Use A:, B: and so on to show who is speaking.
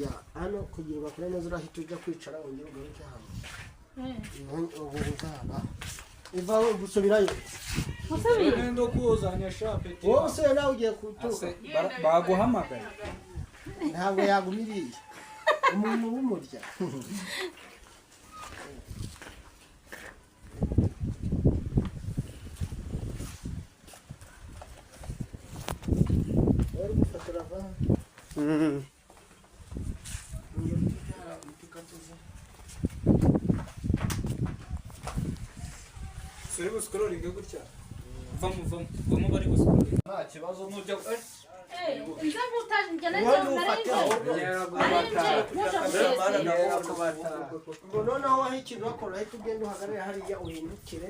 A: Ya, hano kugira ugakore neza urahita ujya kwicara, wongere ugaruke hano. Ubu uzaba ivaho gusubirayo.
B: Musubiye.
C: Ndo kuzanya shapeti.
A: Wowe usubire, nawe ugiye kuturuka.
C: Baguhamagaye.
A: Ntabwo yagumiriye umuntu w'umurya. Wari gufotora va.
C: Suri busikororinge gutya. Vamo, vamo, vamo, bari busikororinge. Nta kibazo nujya.
B: Nze mutaje njye narinje narinje muje gusezera.
A: Ngo noneho waho ikintu wakora, uhita ugenda uhagarare hariya uhindukire.